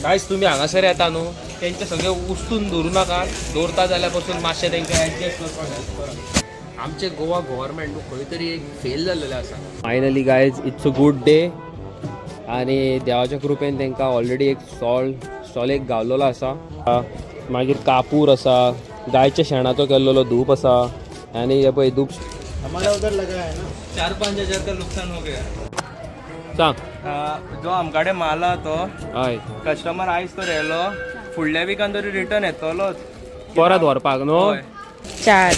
Guys तुमी हांगासर येता न्हू तेंचे सगळे उस्तून धरू नाका, दवरता जाल्यार पसून मातशें तेंकां एडजस्ट करपाक हेल्प करा. आमचे गोवा गव्हर्मेंट न्हू खंय तरी एक फेल जाल्लेलें आसा. Finally guys, it's a good day आनी देवाच्या कृपेन तांकां ऑलरेडी एक स्टॉल स्टॉल एक गावलेलो आसा. मागीर कापूर आसा, गायच्या शेणाचो केल्लेलो धूप आसा आनी हे पळय धूप. हमारा उधर लगा है ना. 4-5 हजार का नुकसान हो गया. सांग. जो आमकडे माल आहा तो हय. कस्टमर आयज तर येयलो, फुडल्या विकान तरी रिटर्न येतलोच. परत व्हरपाक न्हू. हय. चार.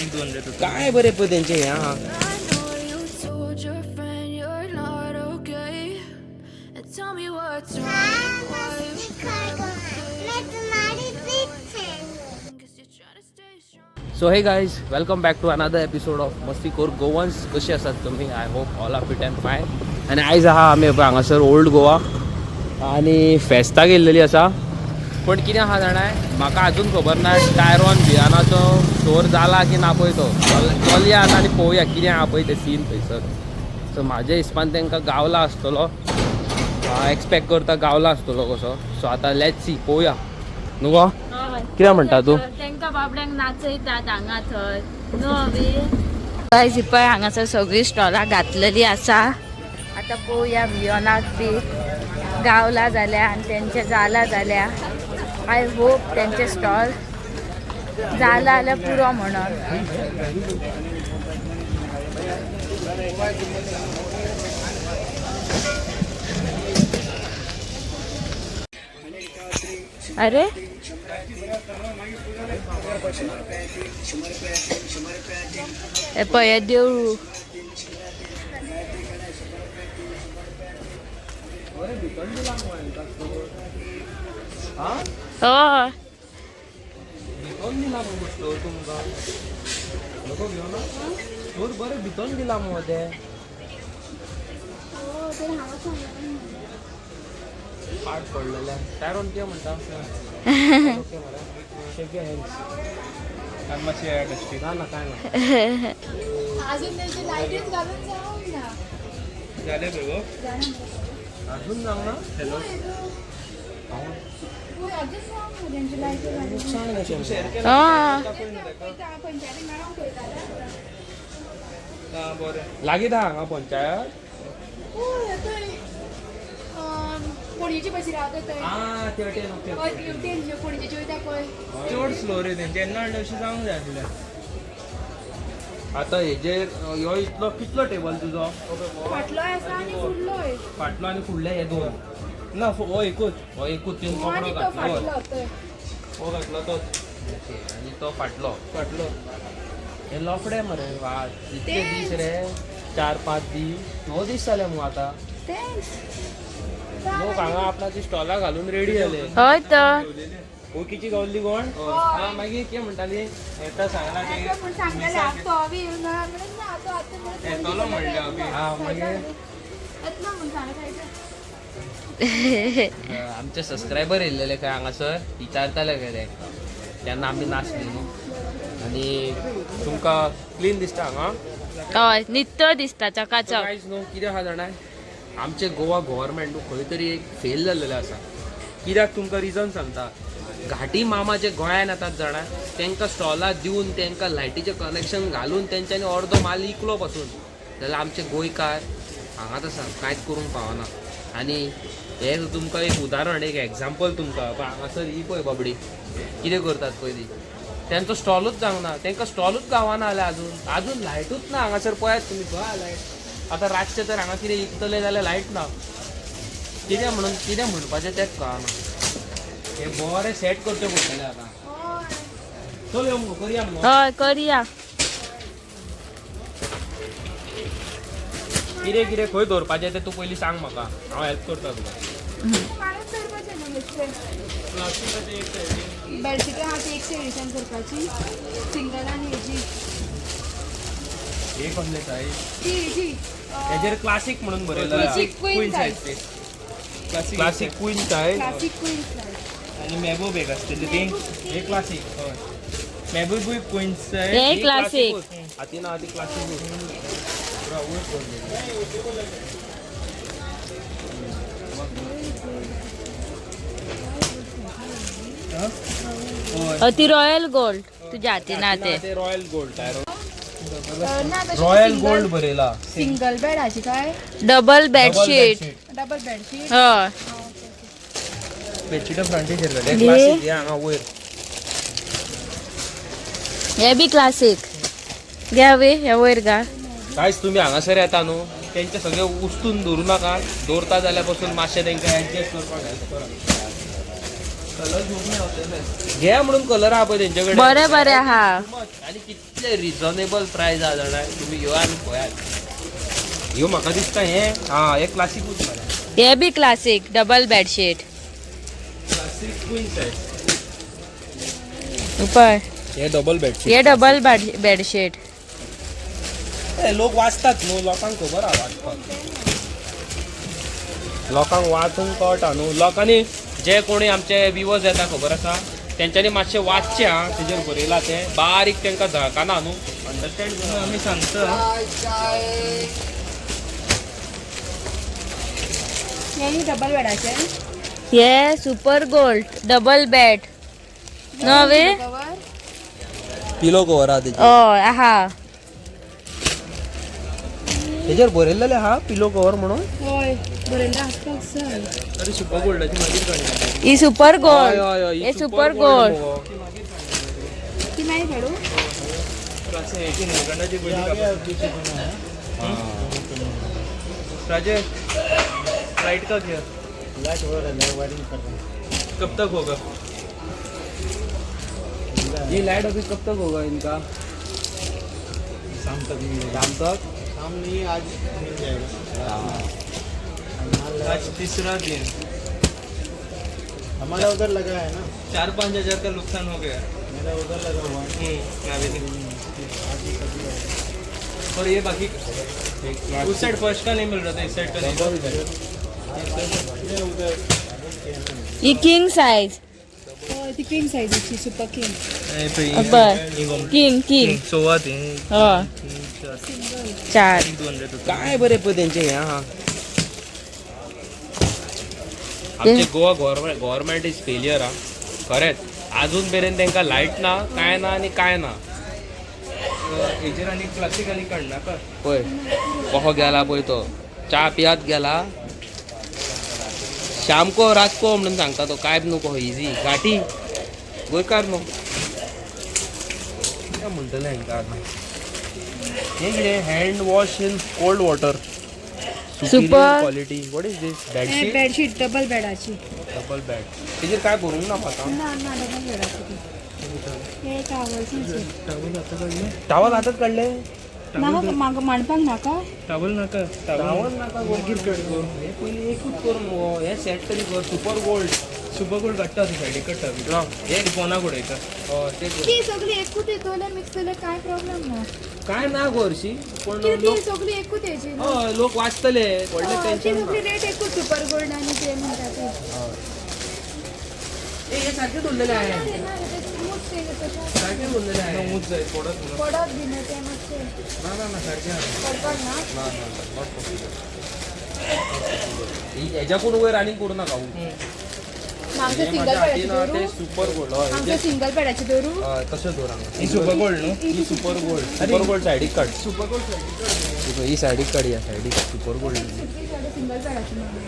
काय बरें पळय तेंचें हें आहा. I know you told your friend you're not okay. And tell me what's wrong. Why you मैं तुम्हारी बिग फैन हूँ. Guess you're trying to stay strong. So hey guys, welcome back to another episode of Mastikhor Goans. कशी आसात तुमी? I hope all are fit and fine. आनी आयज आहा आमी पळय हांगासर ओल्ड गोवा आनी फेस्ताक येयल्लेली आसा. पूण कितें आहा जाणाय, म्हाका आजून खबर ना टायरॉन भियानाचो स्टोर जाला की ना पळय तो. चलया आतां आनी पळोवया कितें आहा पळय तें सीन थंयसर. सो म्हाज्या हिसपान तांकां गावला आसतलो, एक्सपेक्ट करता गावला आसतलो कसो. सो आतां let's see, पळोवया न्हू गो. कितें म्हणटा तूं? तेंका बाबड्यांक नाचयतात हांगा थंय न्हू अभी. गायज, पळय हांगासर सगळीं स्टॉलां घातलेली आसा. आतां पळोवया भियोनाक बी गावला जाल्या आनी तेंचे जाला जाल्या. I hope तेंचे स्टॉल जाला जाल्यार पुरो म्हणून. अरे, हे पळय हे देवूळ. हय. भितोन दिला मगो स्टोर तुमकां, नको घेवना स्टोर, बरें भितोन दिला मगो ते. पाड पडलेले टायरोन कितें म्हणटा? ओके मरे, शेक your hands. आनी मातशें डस्टी. ना ना, काय ना. अजून त्यांची लाईटच घालून जावंक ना. जालें बेगो. अजून जावंक ना. हॅलो. होय, अजून जावंक ना त्यांची लाईट घालून. हय. पंचायती मेळोंक पळयताले. आं बरें. लागीं आहा हांगा पंचायत. होय, थंय पणजेची बसी रावता थंय. आं, ते वटेन, ओके. हय, तेवटेन पणजेची वयता पळय. चड स्लो रे तेंचे, तेन्ना म्हणल्यार अशें जावंक जाय आसलें. आतां हेजेर ह्यो इतलो कितलो टेबल तुजो? फाटलोय आसा आनी फुडलोय. फाटलो आनी फुडले हे दोन. ना, हो एकूच. हो एकूच तीन हो, आनी कपडो तो घातलो. फाटलो थंय. हो घातलो तोच. ओके, आनी तो फाटलो. फाटलो. हे लफडे मरे वा, इतके दीस रे, 4-5 दीस, 9 दीस जाले मगो आतां. तेच. लोक हांगा आपणाची स्टॉलां घालून रेडी जाले. हय तर. ओळखीची गावल्ली कोण? हा, मागीर कितें म्हणटाली? येता सांगला ते. येता म्हूण सांगलेलें, आतां तो बी येवना म्हणून ना, तो आतां म्हणून येतलो म्हणलें अभी. हा, मागीर येतलो म्हूण सांगलें. आमचे सबस्क्रायबर येयल्लेले काय हांगासर विचारताले काय ते, तेन्ना आमी नासली न्हू. आनी तुमकां क्लीन दिसता हांगा. हय, नित्य दिसता चकाचक. गायज न्हू कितें आहा जाणा, आमचे गोवा गव्हर्मेंट न्हू खंय तरी एक फेल जाल्लेलें आसा. कित्याक तुमकां रिजन सांगता. घाटी मामा जे गोंयान येतात जाणा, तांकां स्टॉलां दिवन तांकां लायटीचें कनेक्शन घालून तेंच्यांनी अर्दो माल इकलो पासून जाल्यार आमचे गोंयकार हांगाच आसा, कांयच करूंक पावना. आनी हें तुमकां एक उदाहरण, एक एग्जाम्पल तुमकां. पळय हांगासर ही पळय बाबडी कितें करतात पळय ती, तेंचो स्टॉलूच जावंक ना, तांकां स्टॉलूच गावना जाल्यार अजून अजून लायटूच ना हांगासर. पळयात तुमी खंय लायट. आतां रातचें तर हांगा कितें इकतले जाल्यार लायट ना. कितें म्हणून कितें म्हणपाचें तेंच कळना. हे बरें सेट करचें पडटलें आतां. चल यो मुगो, करया मुगो. हय, करया. कितें कितें खंय दवरपाचें तें तूं पयलीं सांग म्हाका, हांव हेल्प करता तुका. काडून दवरपाचें न्हू बेश्टें. बेडशीटां आहा ती एक सायडीच्यान करपाची, सिंगल आनी हेजी. हे कसले सायज? ती हेजी. हेजेर क्लासीक म्हणून बरयलें. Classic queen size. Classic queen size. Classic queen size. आनी मेहबूब एक आसतली ती. हे क्लासीक. हय, मेहबूबूय क्वीन सायज. हे क्लासीक. आती ना ती क्लासीक. हा? ती रॉयल गोल्ड तुझ्या हातीन हा ते. ते रॉयल गोल्ड ना रॉयल गोल्ड बरयला. सिंगल बेडाची काय? Double bedsheet. Double bedsheet. हय. बेडशीट फ्रंटीचेर घाल. घे. क्लासीक हे हांगा वयर. हे बी क्लासीक घ्यावे, हे वयर घाल. कांयच तुमी हांगासर येता न्हू, तेंचे सगळे उस्तून धरू नाका. दवरता जाल्यार पसून मातशें तेंकां एडजस्ट करपाक हेल्प करा. घे म्हणून कलर आहा पळय तेंचे कडेन. बरें बरें आहा. आनी कितले रिजनेबल प्रायस आहा जाणा. तुमी यो आनी पळयात. ह्यो म्हाका दिसता हें आं हें क्लासिकूच मरे. हे बी classic double bedsheet. Classic queen size. पळय. हे डबल बेडशीट. हे डबल बेडशीट. लोक वाचतात न्हू, लोकांक खबर आहा वाचपाक. लोकांक वाचूंक कळटा न्हू. लोकांनी जे कोणी आमचे विवर्स येता खबर आसा, तेंच्यांनी मातशें वाचचें. आं, तेजेर बरयलां तें बारीक तेंकां झळकाना न्हू, अंडरस्टँड. आमी सांगता. हे डबल बेडाचे. हे सुपर गोल्ड डबल बेड नवे. कवर. पिलो कवर आहा तेजेर. हय आहा. तेजेर बरयल्लें आहा पिलो कवर म्हणून. हय, बरयल्लें आसपाक जाय. अरे, सुपर गोल्डाची मागीर काडया. ही सुपर हय, गोल्ड. हय, हय, हे सुपर गोल्ड. मुगो. ती मागीर काडू. क्लासिक ती निलकंठाची पयली. आगे पीछे बना है. राजेश, लाइट का क्या? लाइट हो रहा है, वायरिंग कर रहे हैं. कब तक होगा? ये लाइट अभी कब तक होगा इनका? शाम तक मिलेगा. शाम तक. शाम नहीं, आज मिल जाएगा. माल लगा- आज तीसरा दिन. हमारा उधर लगा है ना. 4-5 हजार का नुकसान हो गया. मेरा उधर लगा हुआ है. आज ही कभी आएगा. और ये बाकी उस साइड फर्स्ट का नहीं मिल रहा था, इस साइड का नहीं. ये उधर ही किंग सायज. हय, ती किंग सायजीची, सुपर किंग. पळय, किंग किंग. सोवा तीन. हय, चार. 200. काय बरें पळय तेंचें हें आहा. आमचे गोवा गव्हर्मेंट is failure. आहा खरेंच, अजून मेरेन तेंकां लायट ना, काय ना आनी काय ना. हेजेर आनी क्लासीक आनी काडनाका. पळय कसो गेला पळय तो, च्या पियात गेला. शामको रातको म्हणून सांगता तो. काय न्हू कसो इजी घाटी गोंयकार न्हू. कितें म्हणटलें हांकां आतां. हें कितें? Hand wash in cold water. Super. Quality. What is this? Bedsheet. Bedsheet double बेडाची. Double bed. तेजेर काय बरोवंक ना म्हाका. ना ना, डबल बेडाची ती. हे टावल्सांचे. टावल हातात काडले. नाका, म्हाका मांडपाक नाका. टावल नाका. टावल नाका. मागीर कर. हे पयलीं एकूच कर मुगो, हे सेट तरी कर सुपर गोल्ड. सुपर गोल्ड काडटा, सायडीक काडटा. हे फोनाक उडयता. हय, तेच कर. ती सगळी एकूच येतले, मिक्स जाल्यार काय प्रॉब्लेम ना. काय ना गो हरशी, पूण कित्याक लोक ती सगळी एकूच येची न्हू. हय, लोक वाचतले, व्हडलें हय, ती टेन्शन ना. सगळी रेट एकूच, सुपर गोल्ड आनी ते म्हणटा ते. ए, हे सारखे उरलेले आहे. ना रे, ते स्मूथ ते तशें. सारखे उरलेले आहे. मूच जाय पडत म्हणून. पडत बी न्हू ते मातशें. ना ना ना, सारखे आहे. पडपाक ना. ना ना, not possible. हेज्याकून वयर आनीक करूं नाका. आमचे हे सिंगल माझ्या बेडाचे हातीन आहा ते दवरू. Super gold. हय. आमचे सिंगल बेडाचे दवरू. हय, तशें दवर हांगा. ही सुपर गोल्ड न्हू. ही सुपर गोल्ड. सुपर गोल्ड सायडीक काड. Super gold. ही सायडीक काड, ह्या सायडीक सुपर गोल्ड. सिंगल बेडाचे मागीर.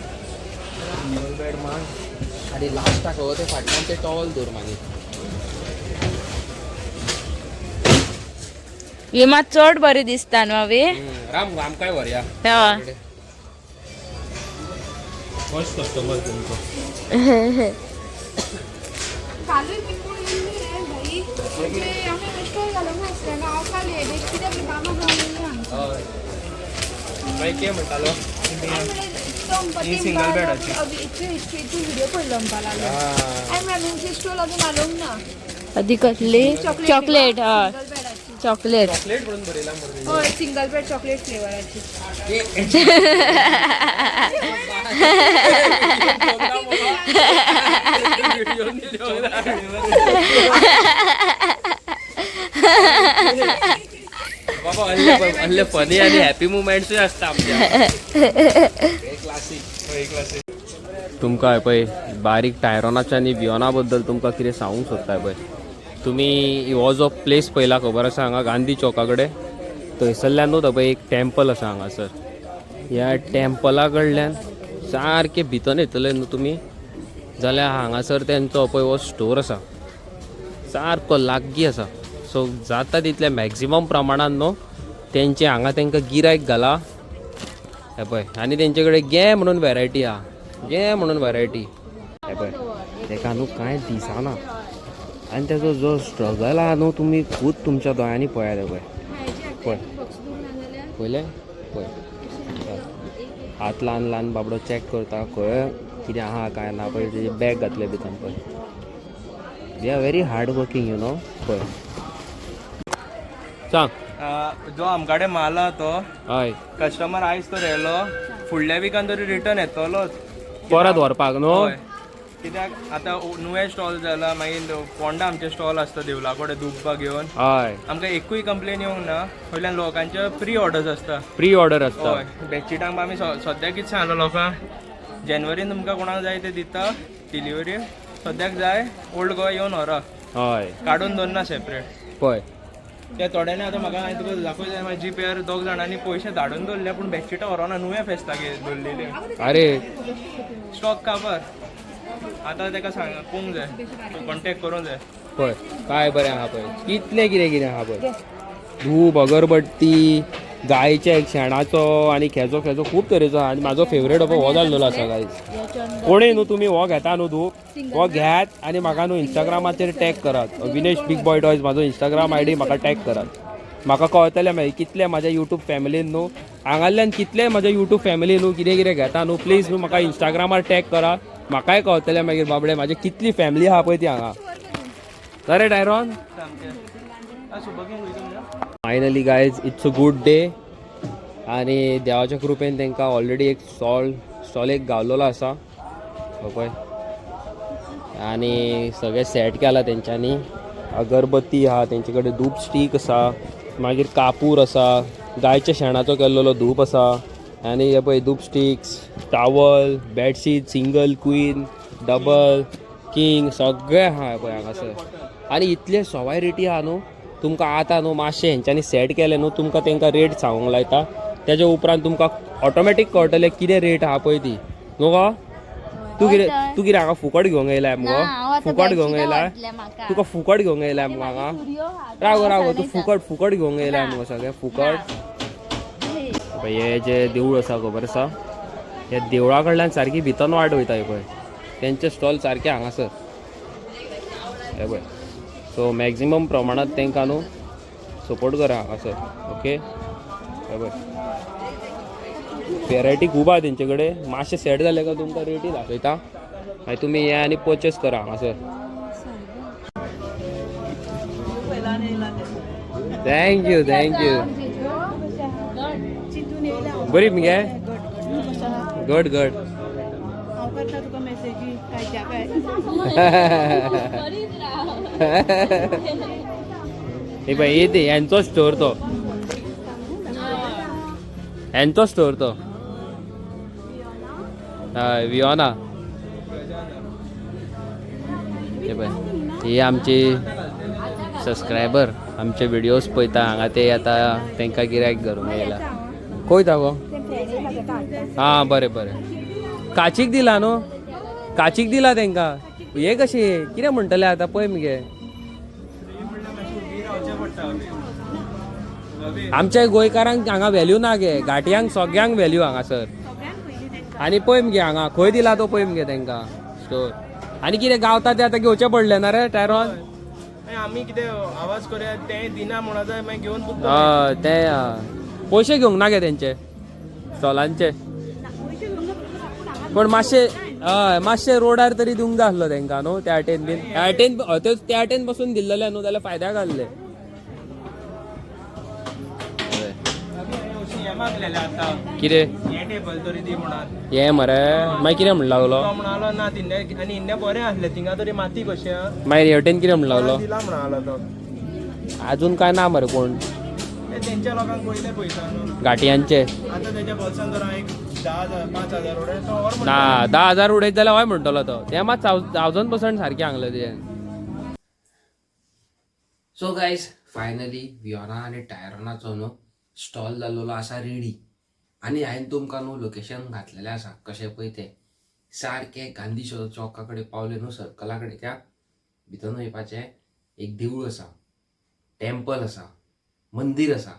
सिंगल बेड मान आनी लास्टाक हो ते फाटल्यान ते टॉवल दवर मागीर. ही मात चड बरी दिसता न्हू अवी. राम आमकांय व्हरया. हय. फर्स्ट कस्टमर तुमचो. कालूय बी कोण येयल्ली रे भाई, म्हणजे आमी स्टॉल घालूंक नासलें न्हू. हांव काल येयलें कित्याक कामां जावन येयलें हांगा. हय. मागीर कितें म्हणटालो? ही single bed आची. व्हिडिओ पडलो म्हणपाक लागलो. हांवें म्हळ्यार स्टॉल अजून घालूंक ना. ती कसली? चॉकलेट. हय. सिंगल बेडाची. चॉकलेट. चॉकलेट म्हणून बरयलां मरे. हय, सिंगल बेड चॉकलेट फ्लेवराची. बाबा, असले फनी आणि हॅपी मुमेंट्सूय आसता आमच्या. क्लासीक. हय, क्लासीक. तुमकां हें पळय बारीक टायरोनाच्या आनी वियोना बद्दल तुमकां कितें सांगूंक सोदता पळय. तुमी हो जो प्लेस पळयला खबर आसा, हांगा गांधी चौका कडेन थंयसरल्यानूच पळय एक टेम्पल आसा हांगासर. ह्या टेम्पला कडल्यान सारकें भितर येतले न्हू तुमी जाल्यार हांगासर तेंचो पळय हो स्टोर आसा, सारको लागीं आसा. सो जाता तितल्या मॅक्झिमम प्रमाणान न्हू तेंचे हांगा तेंकां गिरायक घाला. हे पळय, आनी तेंचे कडेन गे म्हणून वेरायटी आहा, गे म्हणून वेरायटी. हे पळय, तेका न्हू कांय दिसना आनी तेजो जो स्ट्रगल आहा न्हू तुमी खूद तुमच्या दोळ्यांनी पळयात. हे पळय, पळय पयलें पळय, हात ल्हान ल्हान बाबडो चॅक करता खंय कितें आहा काय ना. पळय तेजे बॅग घातले भितर पळय. They are very hard working, you know. पळय, सांग. जो आमकाडे माल आहा तो हय. कस्टमर आयज तर येयलो, फुडल्या विकान तरी रिटर्न येतलोच परत व्हरपाक न्हू. हय, कित्याक आतां नुवें स्टॉल जाला, मागीर फोंडा आमचें स्टॉल आसता देवळा कडेन दुबा घेवन. आमकां एकूय कंप्लेन येवंक ना. वयल्यान लोकांचे प्री ऑर्डर्स आसता. प्री ऑर्डर आसता. हय, बेडशिटांक आमी सद्याक कितें सांगलां लोकांक, जेनवरीन तुमकां कोणाक जाय ते दिता डिलिवरी. सद्याक जाय ओल्ड गोवा येवन व्हरा. काडून दवरना सेपरेट. पळय. त्या थोड्यांनी आतां म्हाका, हांवें तुका दाखयता म्हाज्या जीपेर, दोग जाणांनी पयशे धाडून दवरले पूण बेडशिटां व्हरोना, नुवें फेस्ताक दवरलेली. अरे. स्टॉक काबार. आतां ताका सांग पळोवंक जाय, कॉन्टेक्ट करूंक जाय. पळय काय बरें आहा पळय, कितलें कितें कितें आहा पळय. धूप, अगरबत्ती, गायच्या एक शेणाचो आनी खेजो खेजो खूब तरेचो आहा. आनी म्हाजो फेवरेट हो जाल्लेलो आसा गायज. कोणूय न्हू तुमी हो घेता न्हू धूप, हो घेयात आनी म्हाका न्हू इंस्टाग्रामाचेर टॅग करात. अविनेश बिग बॉय टॉयज म्हाजो इंस्टाग्राम आयडी, म्हाका टॅग करात. म्हाका कळतलें मागीर कितले म्हाज्या युट्यूब फॅमिलीन न्हू हांगाल्यान, कितले म्हाज्या युट्यूब फॅमिली न्हू कितें कितें घेता न्हू. प्लीज न्हू म्हाका इंस्टाग्रामार टॅग करात. म्हाकाय कळतलें मागीर बाबडे म्हाजी कितली फॅमिली आहा पळय ती हांगा. बरें डायरॉन. सामकें सुबक. Finally guys, it's a good day. आनी देवाच्या कृपेन तांकां ऑलरेडी एक स्टॉल एक गावलेलो आसा हो पळय. आनी सगळें सेट केलां तेंच्यांनी. अगरबत्ती आहा तेंचे कडेन, धूप स्टीक आसा, मागीर कापूर आसा, गायच्या शेणाचो केल्लेलो धूप आसा. आनी हे पळय धूप sticks, towel, bedsheet, single, queen, double, king सगळें आहा हे पळय हांगासर. आनी इतले सवाय रेटी आहा न्हू तुमकां. आतां न्हू मातशें हेंच्यांनी सेट केलें न्हू, तुमकां तांकां रेट सांगूंक लायता. तेज्या उपरांत तुमकां ऑटोमॅटीक कळटलें कितें रेट आहा पळय ती. न्हू गो, तूं कितें, तूं कितें हांगा फुकट घेवंक येयलाय मुगो? फुकट घेवंक येयलाय? तुका फुकट घेवंक येयलाय मुगो हांगा? राव गो, राव गो, तूं फुकट फुकट घेवंक येयलाय मुगो सगळें फुकट. पळय हे जे देवूळ आसा खबर आसा, ह्या देवळा कडल्यान सारकी भितर वाट वयता. हे पळय तेंचे स्टॉल सारके हांगासर हे पळय. सो मॅक्झिमम प्रमाणात तांकां न्हू सपोर्ट करा हांगासर. ओके, हे पळय वेरायटी खूब आहा तेंचे कडेन. मातशें सेट जालें काय तुमकां रेटी दाखयता, मागीर तुमी ये आनी पर्चेस करा हांगासर. Thank you, thank you. बरी मगे? गट गट. हांव करता तुका मेसेजी कायच्या काय. हे पळय, हे ते यांचो स्टोर तो, यांचो स्टोर तो. हय, वियोना. हे पळय, हे आमची सबस्क्रायबर, आमचे व्हिडियोज पळयता हांगा. ते आतां तांकां गिरायक घरूंक येयला. खंय गो? आं, बरें बरें. काचीक दिला न्हू, काचीक दिला तांकां. हे कशें कितें म्हणटले आतां पळय मगे. आमच्या गोंयकारांक हांगा व्हॅल्यू ना गे, घाटयांक सगळ्यांक व्हॅल्यू हांगासर. आनी पळय मगे हांगा खंय दिला तो पळय मगे तांकां स्टोर. आनी कितें गावता ते आतां घेवचें पडलें ना रे टायरॉन. आमी कितें आवाज करूया, ते दिना म्हणून जाय, मागीर घेवन पुरता. हय, ते पयशे घेवंक ना गे तेंचे स्टॉलांचे, पूण मातशे, हय, मातशे रोडार तरी दिवंक जाय आसलो तेंकां न्हू. त्या वाटेन बीन, ह्या वाटेन, हय, ते त्या वाटेन बसून दिल्लेले न्हू जाल्यार फायद्याक आसले. हे मागलेले आतां. कितें? हे टेबल तरी दी म्हणून. हे मरे, मागीर कितें म्हण लागलो? तो म्हणालो ना तिन्ने, आनी इन्ने बरें आसलें थिंगा तरी माती कशी आहा. मागीर हे वटेन कितें म्हण लागलो? दिला म्हणालो तो. अजून काय ना मरे कोण. ते तेंच्या लोकांक पयले पयता न्हू. घाटयांचे. आतां तेच्या बोल्सान तर हांव एक 10,000, 5,000 उडय तो और. ना, 10,000 उडयत जाल्यार हय म्हणटलो तो. तें मात 1000% सारकें सांगलें तुवें. सो गायज, फायनली वियोना आनी टायरोनाचो न्हू स्टॉल जाल्लो आसा रेडी आनी हांवें तुमकां न्हू लोकेशन घातलेलें आसा कशें पळय तें. सारकें गांधी चौका कडेन पावले न्हू, सर्कला कडेन, त्या भितर वयपाचें एक देवूळ आसा, टेम्पल आसा, मंदीर आसा.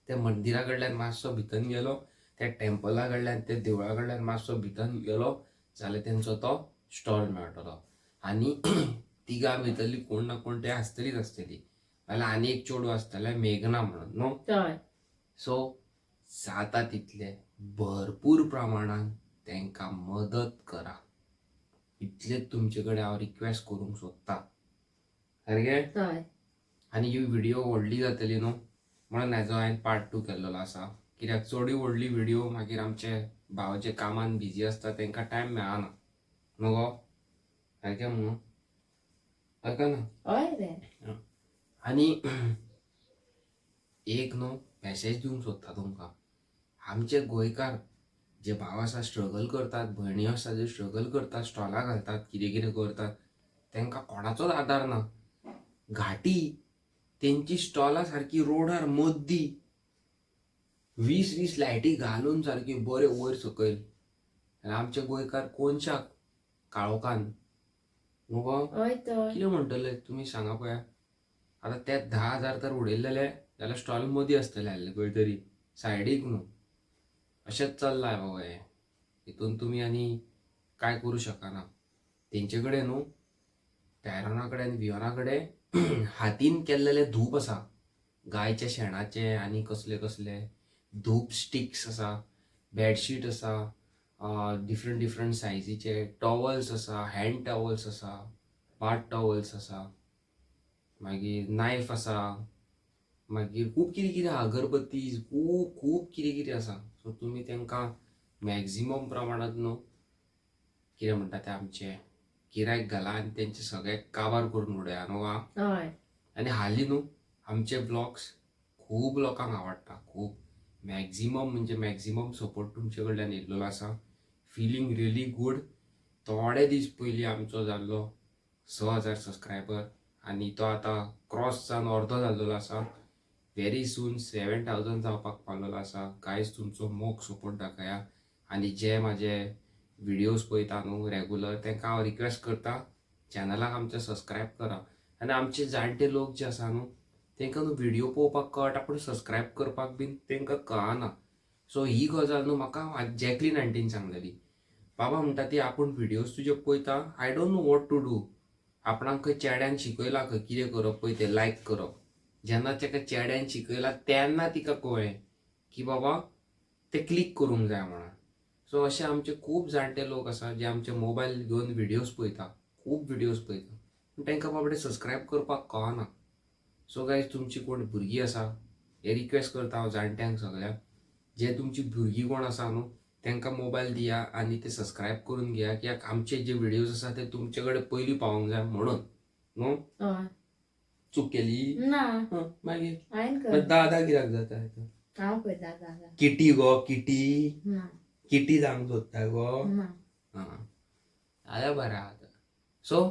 त्या मंदिरा कडल्यान मातसो भितर गेलो, त्या टेम्पला कडल्यान, त्या देवळा कडल्यान मातसो भितर गेलो जाल्यार तेंचो तो स्टॉल मेळटलो. आनी तिगां भितरली कोण ना कोण ते आसतलीच आसतली, नाल्यार आनी एक चेडूं आसतलें मेघना म्हणून न्हू. सो जाता तितले भरपूर प्रमाणान तांकां मदत करा, इतलें तुमचे कडेन हांव रिक्वेस्ट करूंक सोदतां सारकें. आनी ही व्हिडिओ व्हडली जातली न्हू म्हणून हेजो हांवें पार्ट टू केल्लो आसा, कित्याक चडूय व्हडली व्हिडिओ मागीर आमचे भाव जे कामान बिजी आसता तांकां टायम मेळना न्हू गो, सारकें न्हू? सारकें ना? हय रे. आनी एक न्हू मॅसेज दिवंक सोदता तुमकां. आमचे गोंयकार जे भाव आसा स्ट्रगल करतात, भयणी आसा जे स्ट्रगल करतात, स्टॉलां घालतात, कितें कितें करतात, तांकां कोणाचोच आदार ना. घाटी तेंची स्टॉलां सारकी रोडार मद्दी 20 20 लायटी घालून सारकी बरे वयर सकयल, आनी आमचे गोंयकार कोनशाक काळोखान न्हू गो? हय तर. कितें म्हणटले तुमी सांगा पळया. आतां ते 10,000 तर उडयलेले जाल्यार स्टॉल मदीं आसतले आहले खंय तरी सायडीक न्हू. अशेंच चल्लां बाबा हें. हितून तुमी आनी कांय करूं शकना. तेंचे कडेन न्हू, टायरोना कडेन, वियोना कडेन हातीन केल्लेले धूप आसा, गायच्या शेणाचे आनी कसले कसले धूप स्टिक्स आसा, बेडशीट आसा, डिफरंट डिफरंट सायजीचे टॉवल्स आसा, हँड टॉवल्स आसा, बाथ टॉवल्स आसा, मागीर नायफ आसा, मागीर खूब कितें कितें, अगरबत्ती, खूब खूब कितें कितें आसा. सो तुमी तांकां मॅक्झिमम प्रमाणांत न्हू कितें म्हणटा तें आमचें गिरायक घाला आनी तेंचे सगळे काबार करून उडया न्हू गा. हय. आनी हालीं न्हू आमचे ब्लॉग्स खूब लोकांक आवडटा, खूब मॅक्झिमम म्हणजे मॅक्झिमम सपोर्ट तुमचे कडल्यान येयल्लो आसा. Feeling really good. थोडे दीस पयलीं आमचो जाल्लो 6,000 सबस्क्रायबर आनी तो आतां क्रॉस जावन अर्दो जाल्लो आसा. व्हेरी सून 7,000 जावपाक पावलेलो आसा. गायज, तुमचो मोग सपोर्ट दाखया आनी जे म्हाजे व्हिडियोज पळयता न्हू रेगुलर, तांकां हांव रिक्वेस्ट करता, चॅनलाक आमच्या सबस्क्रायब करा. आनी आमचे जाणटे लोक जे आसा न्हू, तांकां न्हू व्हिडियो पळोवपाक कळटा पूण सबस्क्रायब करपाक बीन तांकां कळना. सो ही गजाल न्हू म्हाका जॅकलीन आंटीन सांगलेली. बाबा म्हणटा ती, आपूण व्हिडियोज तुजे पळयता, I don't know what to do. आपणाक खंय चेड्यान शिकयला खंय कितें करप पळय तें लायक करप. जेन्ना ताका चेड्यान शिकयला तेन्ना तिका कळ्ळें की बाबा ते क्लीक करूंक जाय म्हणून. सो अशे आमचे खूब जाणटे लोक आसा जे आमचे मोबायल घेवन व्हिडियोज पळयता, खूब व्हिडियोज पळयता, पूण तांकां बाबडे सबस्क्रायब करपाक कळना. सो गायज, तुमची कोण भुरगीं आसा, हे रिक्वेस्ट करता हांव जाणट्यांक सगळ्यांक, जे तुमची भुरगीं कोण आसा न्हू तांकां मोबायल दिया आनी ते सबस्क्रायब करून घेया, कित्याक आमचे जे व्हिडियोज आसा ते तुमचे कडेन पयलीं पावोंक जाय म्हणून न्हू. हय. चूक केली? ना. हं, मागीर? हांवें मागीर कर 10 10 कित्याक जाता? हांव पळयता दादा. किटी गो, किटी. ना. किटी जावंक सोदता गो? ना. आं, जाल्यार बरें आहा. सो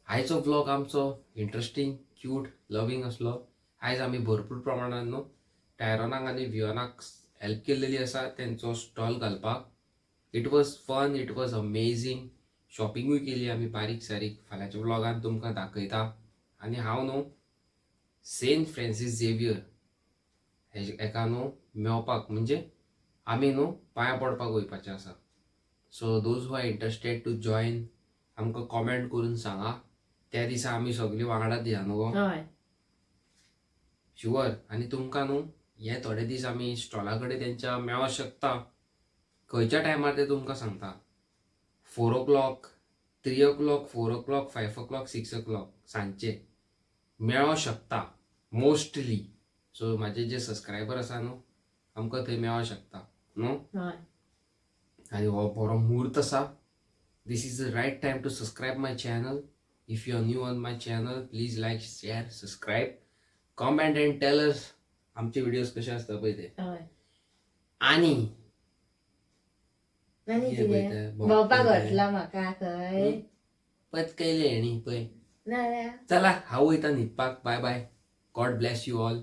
आयचो व्लॉग आमचो इंट्रस्टींग, क्यूट, लवींग आसलो. आयज आमी भरपूर प्रमाणान न्हू टायरोनाक आनी वियोनाक हेल्प केल्लेली आसा तेंचो स्टॉल घालपाक. It was fun, it was amazing. शॉपिंगूय केली आमी बारीक सारीक. फाल्यांच्या व्लॉगान तुमकां दाखयता. आनी हांव न्हू सेंट फ्रांसीस झेवियर हेका न्हू मेवपाक, म्हणजे आमी न्हू पांयां पडपाक वयपाचें आसा. So those who are interested to join, आमकां कॉमेंट करून सांगा. त्या दिसा आमी सगळीं वांगडा या न्हू गो? हय. शुअर. आनी तुमकां न्हू हे थोडे दीस आमी स्टॉला कडेन तेंच्या मेळोंक शकता. खंयच्या टायमार ते तुमकां सांगता. 4 o'clock, 3 o'clock, 4 o'clock, 5 o'clock, 6 o'clock सांजचे मेळोंक शकता मोस्टली. सो म्हाजे जे सबस्क्रायबर आसा न्हू, आमकां थंय मेळोंक शकता न्हू. हय. आनी हो बरो म्हूर्त आसा. This is the right time to subscribe my channel. If you are new on my channel, please like, share, subscribe, comment and tell us आमचे व्हिडिओज कसे असतात पळय ते. हय. आणि आनी कितें कितें पळयता? भोंवपाक व्हरतलो म्हाका खंय पचकयले हेणी पळय. नाल्यार चला, हांव वयता न्हिदपाक. Bye bye, God bless you all.